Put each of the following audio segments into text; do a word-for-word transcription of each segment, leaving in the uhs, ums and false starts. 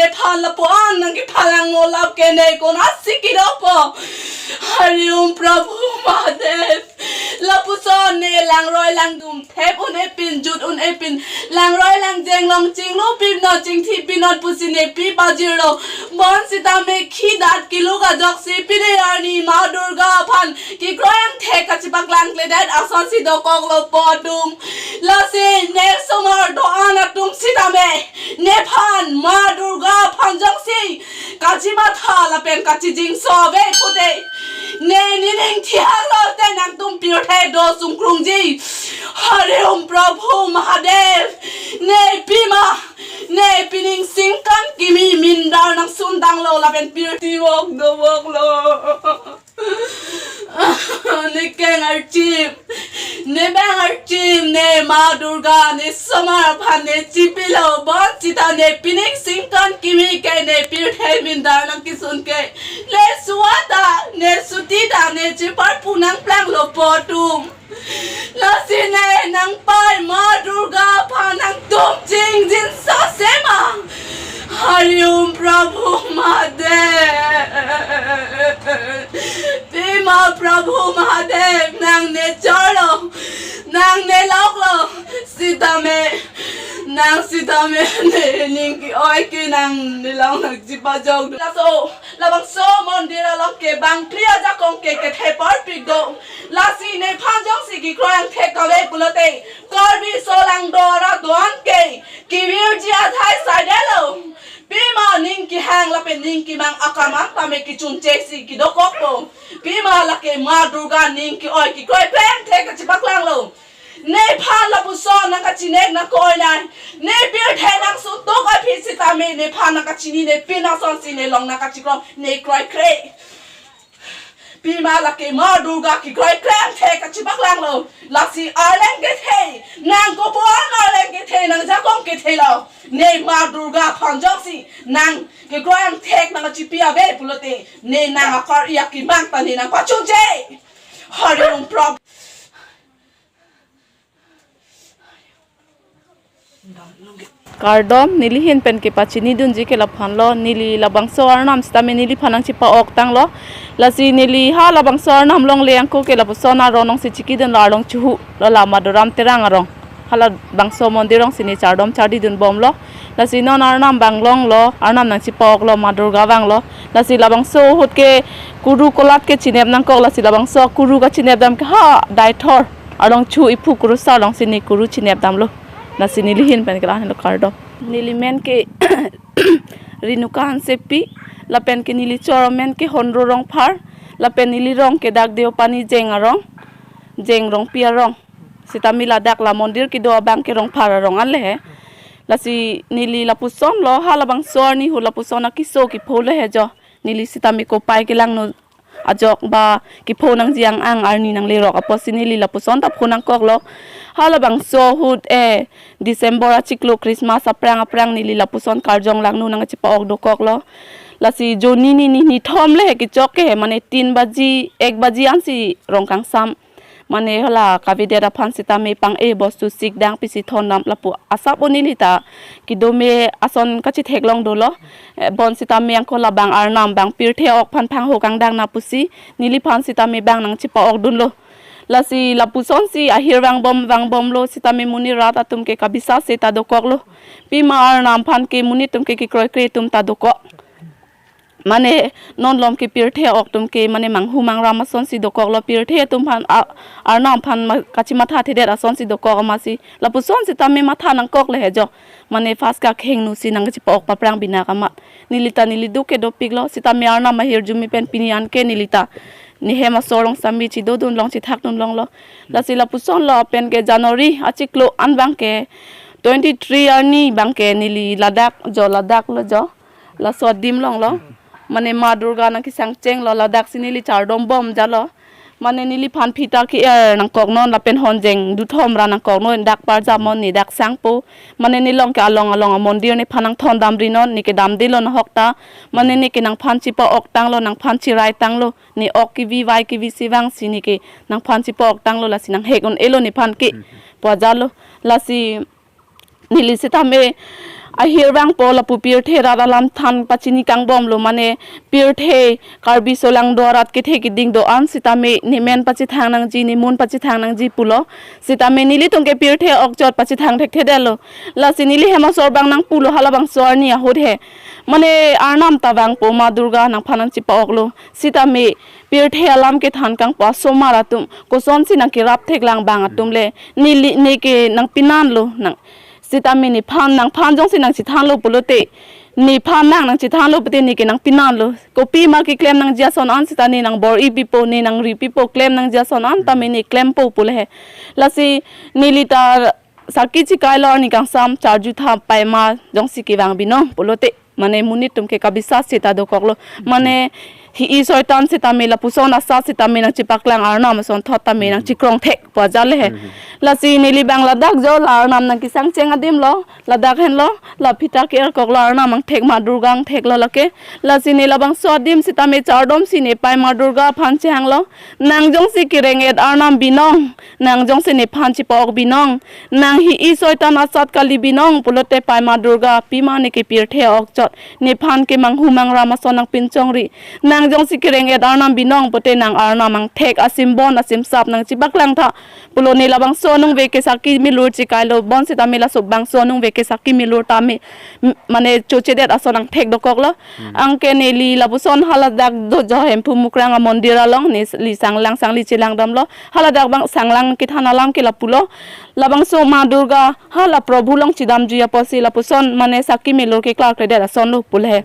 Nephan lapu-an nangkephalang nolap ke ne konatsi kedopo. Hari Om Prabhu Mahadev. Lapuson ne langroi langdum thep un-e pin, jut un-e pin, langroi langjeng long chinglu pinon chingthi pinon pusi ne pi pajirlo. Bonsitame khi dat keluk ajoksi pine arni Ma Durga aphan kekroi angthek kachipaklang kledet asonsi dokoklo po atum. Lasi ne somar do-an atum sitame nephan Ma Durga aphan jongsi kachimatha lapen kachijingso ave pute, ne nining thihak lote nangtum pirthe do sungkrungji. Hari Om Prabhu Mahadev. Ne pima, ne pining singkan kimi mindar nangsun tanglo lapen pirti wok do woklo. Ne keng archim, ne bang archim, ne Ma Durga, ne somar aphan ne chipilo, bonsita ne pining singkan kimi ke ne pirthe mindar nangkisun ke, ne suwata, ne sutita, ne chipar punang planglo po atum. Lasi ne nangpai Ma Durga aphan nangtum chingjinso sema. Hari Om Prabhu Mahadev. Pima Prabhu Mahadev, nang ne chorlo, nang ne loklo, sitame, nang sitame ne ning ke-oi ke nang ne long nangchipajok. Laso labangso mondir along ke bangphli ajakong ke kethe parpik do. Lasi nephan jongsi kekroi angthek kave pulote, Karbi solangdo arat do-an ke kevirji athai saidelo. Pima ning kehang lapen ning kemang akam an tame kechunchesi kedokokpo. Pima lake Ma Durga ning ke-oi kekroi angthek kachipaklanglo. Nephan lapuson nangkachinek nangkoi nai. Ne pirthe nangsun tok aphi sitame nephan nangkachini, ne pin asonsi ne long nangkachikro, ne kroikre. Pima lake Ma Durga kekroi angthek kachipaklanglo. Lasi arleng kethe, nang kopuan arleng kethe, nang jakong kethelo. Ne Ma Durga aphan jongsi nang kekroi angthek nangkachipi ave pulote, ne nang akar-i akemang ta ne nangpachunche. Hari Om Prabhu. Kardom, neli ahin pen kepachinidunji ke laphanlo, neli labangso arnam sitame neliphan nangchipa-oktanglo. Lasi neli ha labangso arnam longle angko ke lapuson arong nongsi chikidunlo, arlong chuhu lo, la Maduram Terang arong. Ha labangso mondir arongsi ne chardom chardidunbomlo. Lasi non arnam bang longlo, arnam nangchipa-oklo, Ma Durga vanglo. Lasi labangso ahut ke kuru kolat ke chinep nangkok, lasi labangso kuru kachinepdam ke ha Deithor arlong chuhu iphu kurusar alongsi ne kuru chinepdamlo. Lasi neli ahin pen ke lahenlo, kardom. Neli men ke Renuka Hansepi, lapen ke neli chor amen ke Honro Rongphar, lapen neli rong ke dak Deopani Jeng arong, Jeng Rongpi arong. Sitame ladak la mondir kedo abang ke Rongphar arong anle he. Lasi neli lapusonlo, ha labangso arni ahut lapuson akeso kepho le he jo. Neli sitame kopai kelangno ajok ba kepho nangji ang-ang arni nanglerok apotsi neli lapuson ta pho nangkoklo. Ha labangso ahut, eh, December achiklo Christmas aphrang aphrang neli lapuson karjong langno nangchipa-ok dokoklo. Lasi jonni ni ni ni thom le he kechok ke he, mane tin baji, ek baji ansi rong kangsam. Mane hala kavedet aphan sitame pang-e bostu sik dang pisi thondam lapu asap o neli ta kedome ason kachitheklong dolo. Eh, bonsitame angko labang arnam bang pirthe-ok aphan phangho kangdang na pusi neliphan sitame bang nangchipa-okdunlo. Lasi lapusonsi ahir vangbom vangbomlo sitame monit rat atum ke kabisa seta dokoklo. Pima arnam aphan ke monit atum ke kekroikre atum ta dokok. Mane non lom ke pirthe-ok atum ke mane manghu mangram asonsi dokoklo, pirthe atum aphan a-, arnam aphan ma-, kachimathathedet asonsi dokok amatsi. Lapuson sitame matha nangkok le he jo. Mane first kakhengno si nangchipa-ok paphrang bina kamat. Neli ta neli duk ke dopiklo, sitame arnam ahirjume pen pini an ke neli ta nehem aso arong sitame chidodun long chithakdun longlo. Lasi lapusonlo, pen ke January achiklo an bang ke twenty-three arni bang ke neli ladak jo, ladak lo jo. Laso adim longlo. Mane Ma Durga nangkesang chenglo, ladaksi neli chardombom jalo. Mane neliphan phita ke-er nangkoknon lapen honjeng duthom ra nangkoknon, dak parjamnon, ne dak sangpo. Mane nelong ke along along amondir nephan nangthondamrinon, ne kedamdelo nahok ta. Mane ne ke nangphan chipa-oktanglo, nangphan chiraitanglo. Ne ok kevi vai kevi si vangsi ne ke nangphan chipa-oktanglo, lasi nanghek un-elo nephan ke. Pu ajalo. Lasi neli sitame ahir vangpo lapu pirthe rat alam than pachini kangbomlo, mane pirthe Karbi solangdo arat kethe keding do-an sitame ne men pachethang nangji, ne mun pachethang nangji pulo. Sitame nelitum ke pirthe okchot pachethang thekthedetlo. Lasi neli hem asor abang nangpulo halabangso arni ahut he, mane Arnam ta vangpo, Ma Durga nangphan nangchepa-oklo. Sitame pirthe alam kethan kangpo asomar atum kosonsi nangkerap theklang abang atum le neli, ne ke nangpinanlo nang. Sitame nephan, nangphan jongsi nangchethanlo pulote, nephan nang nangchethanlo pute ne ke nangpinanlo. Kopima keklem nangji ason an sita ne nangbor-i pipo, ne nangri pipo, klem nangji ason an tame ne klempo pulo he. Lasi neli ta saki chekailo arni kangsam charju tha, paima jongsi kevang binong pulote, mane monit atum ke kabisas sita dokoklo. Mane hi-i soitan sitame lapuson asat sitame nangchepaklang, Arnam asonthot tame nangchekrong thek pu ajat le he. Mhm. Lasi neli abang ladak jo la Arnam nangkesang cheng adim lo, ladak henlo, la phita ke-erkoklo, Arnam angthek, Ma Durga angtheklo lake. Lasi ne labangso adim sitame chardomsi ne pai Ma Durga aphan chehanglo. Nang jongsi kereng-et Arnam binong, nang jongsi nephan chepa-ok binong, nang hi-i soitan asat kali binong pulote pai Ma Durga, pima ne ke pirthe okchot, nephan ke manghu mangram ason nangpinchongri. Nang jongsi kereng-et Arnam binong pute nang Arnam angthek, asimbon asimsap nangchepaklang tha pulo. Ne labangso anung ave ke saki milur chekailo, bonsitame laso bangso anung ave ke saki milur tame, m-, mane chochedet ason angthek dokoklo. Hmm. Anke neli lapuson haladak do jo Hemphu Mukrang amondir along neli sanglang sangli chelangdamlo. Haladak abang sanglang kethan alam ke lapulo. Labangso Ma Durga hala Prabhu along chedamji apotsi lapuson mane saki milur keklarkledet asonlo pulo he.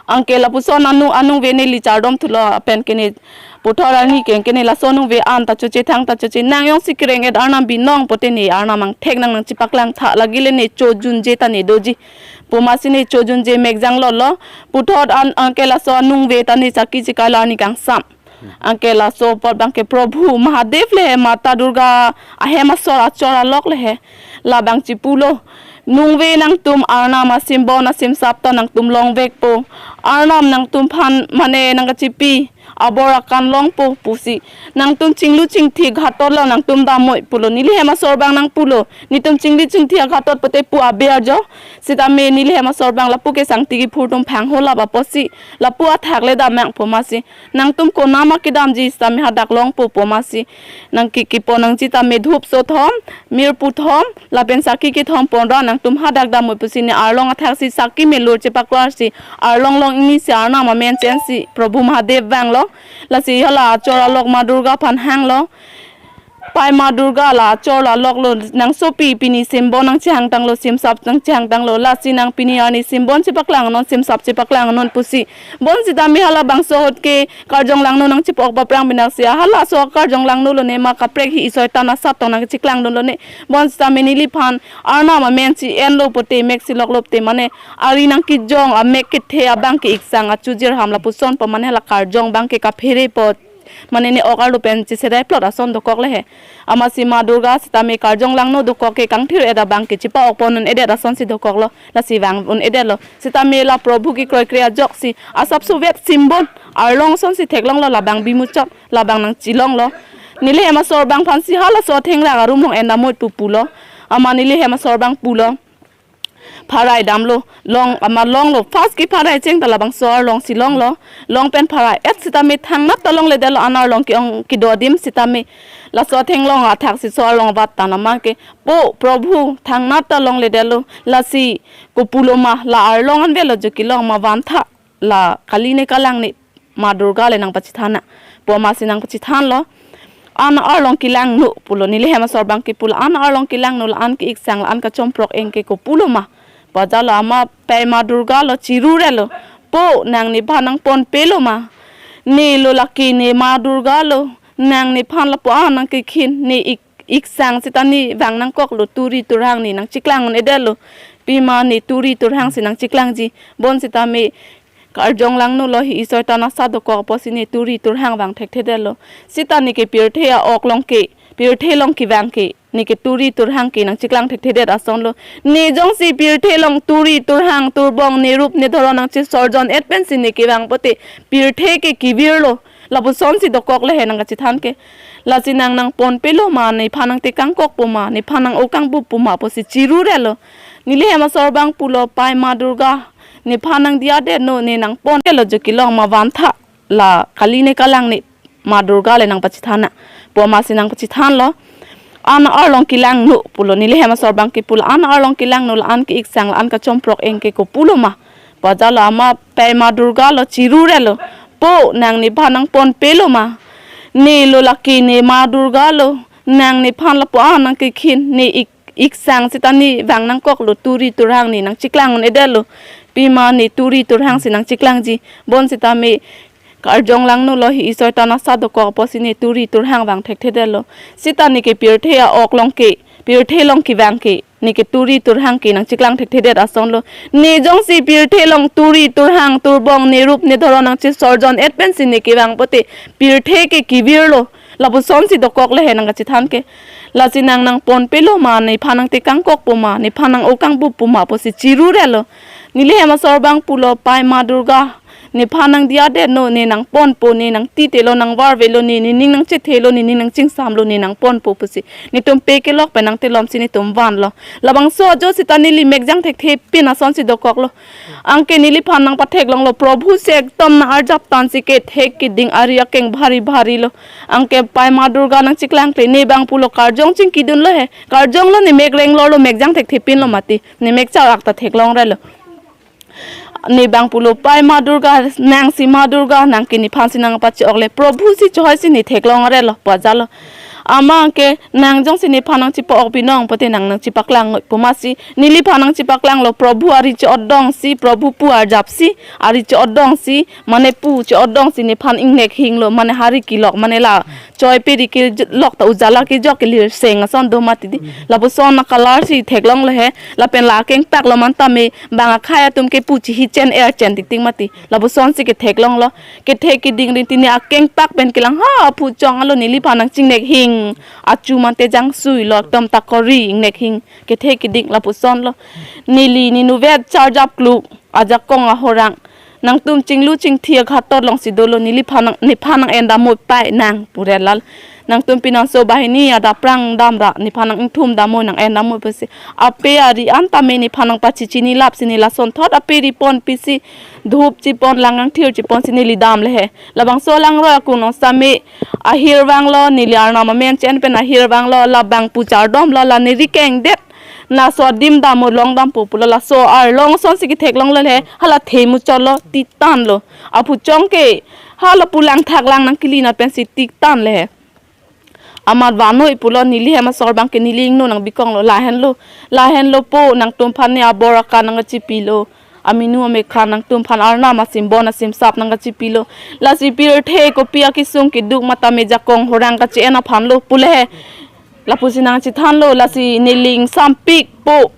Anke lapuson anu, anung ave neli chardom thulo pen ke ne puthot arni ke, ke ne laso anung ave an ta choche, thang ta choche. Nang jongsi kereng-et Arnam binong pute ne Arnam angthek nang nangchepaklang tha, lake le ne chojunje ta ne doji pu amatsi ne chojunje mekjang lolo. Puthot an, anke laso anung ave ta ne saki chekailo arni kangsam. Anke laso apot abang ke Prabhu Mahadev le he, Mata Durga ahem asor achor alok le he. Labang chepulo. Nung ave nangtum Arnam asimbon asimsap ta nangtum longvekpo. Arnam nangtumphan mane nangkachepi abor akan longpo pusi. Nangtum chinglu chingthi aghatot lo nangtum damnoi pulo. Neli hem asor abang nangpulo. Netum chinglu chingthi aghatot pute pu aber jo. Sitame neli hem asor abang lapu ke sangti kiphur atum phangholap apotsi lapu athak le damnang pu amatsi. Nangtum konama kedamji sitame hadak longpo pu amatsi. Nang ke kipon nangji tame dhup so thom, mirpu thom, lapen saki kethom ponra nangtum hadak damnoi pusi ne arlong athaksi saki milur chepaklarsi arlong long ingnisi Arnam amen chensi Prabhu Mahadev vanglo. Lasi hala achor alok Ma Durga aphan hanglo. Pai Ma Durga, la achor la loklo, nang sopi pini simbon nangchehangtanglo, simsap nangchehangtanglo, lasi nang pini arni simbon chepaklang non, simsap chepaklang non pusi. Bonsitame halabangso ahut ke karjong langno nangchepa-ok paprang binaksia, halaso karjong langno lone ma kaprek hi-i soitan asat tong nangcheklang dun lone. Bonsitame neliphan Arnam amen si enlo pute, mek si loklo pute mane ari nangkejong amek kethe abang ke iksang achujir ham lapuson pu mane la karjong abang ke kaphere po. Mane ne ok arlo pen cheserai plot ason dokok le he. Amatsi Ma Durga sitame karjong langno dokok ke kangthir-et abang ke chepa-ok pon un-edet asonsi dokoklo. Lasi vang un-edetlo. Sitame la Prabhu kekroikre ajoksi asapso vet simbon arlong asonsi theklonglo, labang bimuchot, labang nangchelonglo. Neli hem asor abang aphansi halaso athengrang arum along en damnoi pu pulo. Amat neli hem asor abang pulo. Pharai damlo, long, amat longlo, first kepharai cheng ta labangso arlong si longlo, long pen pharai-et sitame thangnat ta longledetlo, an arlong ke-ong kedo adim sitame, laso athenglong athaksi so arlong avat ta nama ke, po, Prabhu, thangnat ta longledetlo, lasi kopulo ma, la arlong an avelo jo kelong ma, van tha, la kali ne kalang ne, Ma Durga le nangpachethan na pu amatsi nangpachethanlo. An arlong kelangno pulo, neli hem asor abang ke pulo, an arlong kelangno, la-an ke iksang, la-an kachomprok eng ke kopulo ma. Pu ajatlo, amat pai Ma Durga lo, chirurelo. Po, nang nephan nangponpelo ma. Ne lo lake ne Ma Durga lo. Nang nephan lapu-an nangkekhin, ne ik iksang sita ne vang nangkoklo, turi turhang ne nangcheklang un-edetlo. Pima ne turi turhang si nangcheklangji. Bonsitame karjong langno lo, hi-i soitan asat dokok apotsi ne turi turhang vang thekthedetlo. Sita ne ke pirthe a-ok along ke, pirthe along kevang ke, ne ke turi turhang ke nangcheklang thekthedet asonlo. Ne jongsi pirthe along turi turhang turbong ne rup ne dhoron nangchesorjon-et pensi ne kevang pute, pirthe ke kevirlo. Lapuson si dokok le he nangkachethan ke. Lasi nang nangponpelo ma, nephan nangtekangkokpo ma, nephan nang-o kangbup pu ma pusi chirurelo. Neli hem asor abang pulo, Pai Ma Durga, nephan nangdiyadet no, ne nangponpelo jo kelong ma, van tha, la kali ne kalang ne Ma Durga le nangpachethan na. Pu amatsi nangpachethanlo, an arlong kelang no pulo. Neli hem asor abang ke pulo, an arlong kelang no, la-an ke-ik sang, la-an kachomprok eng ke ko pulo ma. Pu ajalo, amat Pai Ma Durga lo chirurelo. Po, nang nephan nangponpelo ma. Ne lo lake ne Ma Durga lo. Nang nephan lapu-an nangkekhin, ne ik, ik sang seta ne vang nangkoklo, turi turhang ne nangcheklang-un-edetlo. Pima ne turi turhang si nangcheklangji. Bonsitame karjong lang no lo, hi isoi ta nasa dokok apotsi ne turi turhang vang thekthedetlo. Seta ne ke pirthe a-ok along ke, pirthe along kevang ke, ne ke turi turhang ke nangcheklang thekthedet asonlo. Ne jongsi pirthe along turi turhang turbong ne rup ne dhoron nangchesorjon-et pensi ne kevang pote pirthe ke kevirlo. Lapuson si dokok le he nangkachethan ke. Lasi nang nangponpelo ma, nephan nangtekangkokpo ma, nephan nang-o kangbup pu ma pusi chirurelo. Neli hem asor abang pulo, Pai Ma Durga, nephan nangdiyadet no, ne nangponpo, ne nangtitelo, nangvarvelo, ne nening nangchethelo, nening nangchingsamlo, ne nangponpo pusi. Netum pe kelok pen nangtelomsi netum vanlo. Labangso ajo seta neli mekjang thekthe pin asonsi dokoklo. Anke neliphan nangpatheklonglo, Prabhu si ekdom nang-arjap tangsi kethek keding ari akeng bhari bhari lo. Anke Pai Ma Durga nangcheklangkle, ne abang pulo karjong chingkidunlo he. Karjonglo, ne mek renglorlo, mekjang thekthe pinlo mati. Ne mek chak-ak ta theklongrelo. Ne abang pulo, Pai Ma Durga, nangsi Ma Durga, nang ke nephan si nangpache-ok le, Prabhu si chohoi si ne theklongrelo, pu ajalo. Amat ke nang jongsi nephan nangchepa-ok binong pote nang nangchepaklang pu amatsi, neliphan nangchepaklanglo, Prabhu ari che-otdongsi, Prabhu pu arjapsi, ari che-otdongsi, mane pu che-otdongsi nephan ingnek hinglo, mane hari kelok, mane la choi peri kelok ta ujala kejok kelir seng ason do mati di. Lapuson a-colour si theklonglo he, lapen la akengpak lo mantame, bang akhai atum ke pu chehi chen er chen tiktik mati. Lapuson si ketheklonglo. Kethek keding rinti ne akengpak pen kelang ha aphu chong alo, neliphan nangchingnek hing. Achu mante jangsui lo, ekdom takori ingnek hing. Kethek keding lapusonlo. Neli nenuvet charjap kluk, ajakong ahorang. Nangtum chinglu chingthi aghatot alongsi dolo, neliphan nang, nephan nang-en damnoi pai nang purelal. Nangtum pinangso banghini adap prang damra, nephan nang-ingthum damnoi, nang-en damnoi pusi. Ape ari an tame nephan nangpachechinilapsi ne lasonthot ape ripon pisi, dhup chepon, lang kangthir cheponsi neli damle he. Labangso langroi akung nong sitame ahir vanglo, neli arnam amen chen pen ahir vanglo, labang pu chardomlo, la neri kengdet. Laso adim damnoi, long dampo pulo, laso arlong asonsi ketheklonglo he, hala the muchotlo, titanlo. Aphu chong ke, hala pu langthak lang nangkili na pensi titanle he. Amat vannoi pulo, neli hem asor abang ke neli ingno nangbikonglo, lahenlo, lahenlo po, nangtumphan ne abor akan nangkachepilo, aminu amekhan nangtumphan arnam asimbon asimsap nangkachepilo, lasi pirthe kopi akesung keduk matame jakong horang kache-en aphanlo pule he. Lapusi nangchethanlo, lasi neli ingsampik po.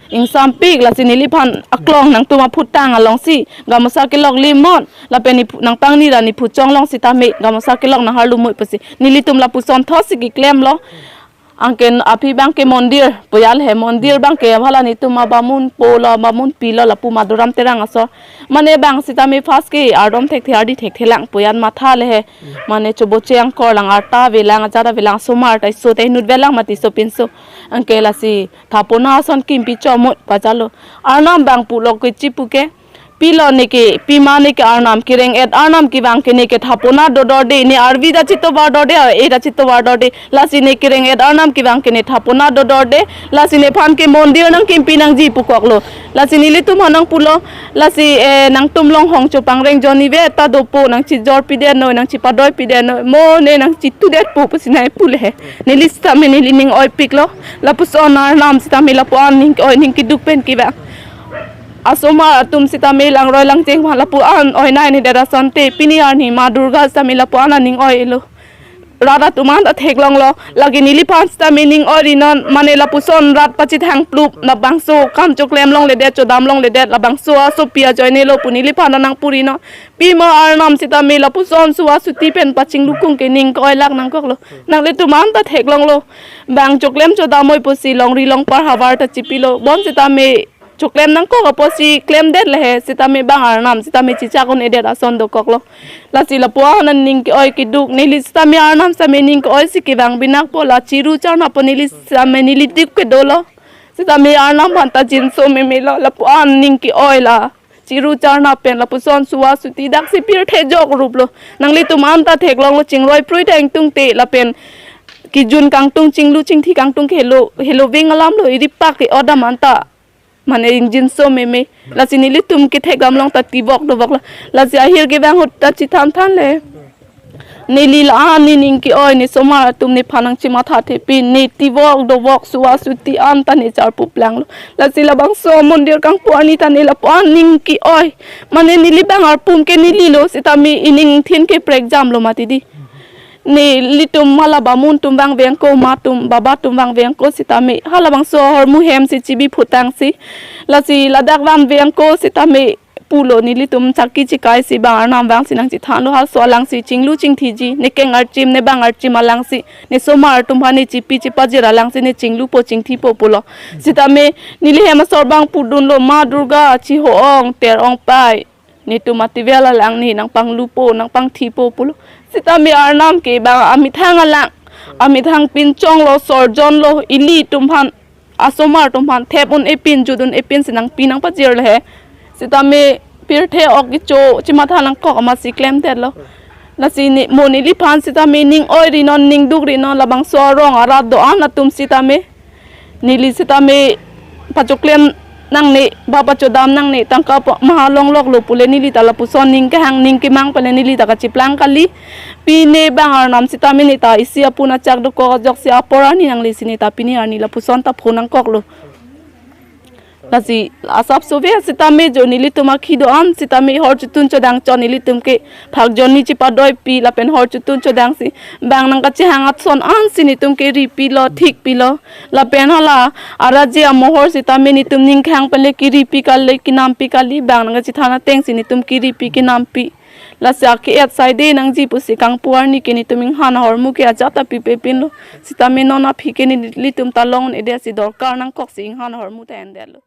Ingsampik, lasi neliphan aklong nangtum aphutang alongsi gamosa kelok limon, lapen nephu, nangpangni ra nephu chonglong sitame gamosa kelok nang harlumoi pusi. Nelitum lapusonthotsi keklemlo. Anke aphi abang ke mondir, puyal he mondir abang ke hala netum abamun polo, abamun pilo, lapu Maduram Terang asor. Mane bang sitame first ke ardom thekthe, ardi thekthe lang, puyat matha le he. Mane choboche angkor lang, arta avelang, ajar avelang, somar ta iso ta inut avelang mati sopinso. Anke lasi thapona ason kimpi chomot pajalo. Arnam abang pulo ke chipu ke. Pilo ne ke, pima ne ke arnam kereng-et arnam kevang ke ne ke thapona dodorde, ne arvi ta chito vardorde, e ta chito vardorde. Lasi ne kereng-et arnam kevang ke ne thapona dodorde. Lasi nephan ke mondir nangkimpi nangji pukoklo. Lasi nelitum hanang pulo. Lasi, eh, nangtum longhong chopangreng joni ve ta dopo, nangchijor pidet noi, nangchipadoi pidet noi, mo ne nangchitudet po pusi nai pule he. Neli sitame neli ning oipiklo. Lapuson arnam sitame lapu-an ning oi ning keduk pen kevang. Asomar atum sitame langroi langcheng aphan lapu-an oi nai ne dera sante, pini arni Ma Durga sitame lapu-an aning oilo. Rat atum anta theklonglo, lake neliphan sitame ning oi rinon, mane lapuson rat pachethang plup, labangso kam choklem longledet, chodam longledet, labangso asopi ajoinelo pu neliphan nangpurinon. Pima arnam sitame lapuson suwa suti pen pachinglukung ke ning ke-oilak nangkoklo. Nanglitum anta theklonglo. Bang choklem chodamnoi pusi longri longpar havar ta chepilo. Bonsitame choklem nangkok apotsi klemdet le he, sitame bang arnam sitame chechak un-edet ason dokoklo. Lasi lapu-an aning ke-oi keduk, neli sitame arnam sitame ning ke-oisi kevang binakpo, la chiru charnappo, neli sitame neli dik kedolo. Sitame arnam aphan ta jinso memelo, lapu-an ning ke-oi la chiru charnap pen lapuson suwa suti daksi pirthe jok ruplo. Nanglitum anta theklonglo, chingroi prui ta ingtungte lapen kejun kangtung, chinglu chingthi kangtung ke helo, helo ving alamlo, iripak ke odam anta mane ingjinso meme. Lasi nelitum kethek damlong ta tivok dovok la. Lasi ahir kevang ahut ta chethan than le. Neli la-an nening ke-oi, ne somar atum nephan nangchematha thepin, ne tivok dovok suwa suti anta ne charpu planglo. Lasi labangso mondir kangpu arni ta ne lapu-an ning ke-oi, mane neli bang arpum ke nelilo, sitame ining thin ke prekjamlo mati di. Nelitum hala bamun atum vangve-angko, ma atum baba atum vangve-angko sitame halabangso ahormu hem si chibi phutangsi. Lasi ladak vangve-angko sitame pulo, nelitum chakki chekaisi bang arnam vangsi nangchethanlo, halaso alangsi chinglu chingthiji, ne keng archim, ne bang archim alangsi, ne somar atum aphan ne chepi chepajir alangsi ne chinglupo chingthipo pulo. Sitame neli hem asor bang pudunlo, Ma Durga, Chiho-ong, Ter-ong pai, netum ativel alang ne nangpanglupo, nangpangthipo pulo. Sitame arnam ke bang amethang alang, amethang pinchonglo, sorjonlo, ilitum aphan, asomar atum aphan thep un-epin, jut un-epinsi nangpi nangpajir le he. Sitame pirthe ok kecho chematha nangkok amatsi klemdetlo. Lasi ne, mo neliphan sitame ning oi rinon, ning duk rinon, labangso arong arat do-an atum sitame neli sitame pachoklem nangne, ba pachodam nangne, tangka pa maha longloklo pule neli ta lapuson ning kehang ning kemang pule neli ta kachiplang kali. Pine bang arnam sitame ne ta isi apun achak dokok ajoksi apor arni nanglesi ne ta pini arni lapuson ta pho nangkoklo. Lasi asap sove sitame jo nelitum akhi do-an sitame hor chotun chodang chot nelitum ke phak jonni chepadoipi lapen hor chotun chodangsi bang nangkachehang ason ansi netum keripilo, thikpilo. Lapen hala araje amohor sitame netum ning kehang pele keripi kali, kenampi kali, bang nangkachethan atengsi netum keripi kenampi. Lasi ake-et saide nangji pusi kangpu arni ke netum inghan ahormu ke ajat ta pipepinlo. Sitame non aphi ke nelitum ta long un-edetsi dorkar nangkoksi inghan ahormu ta endetlo.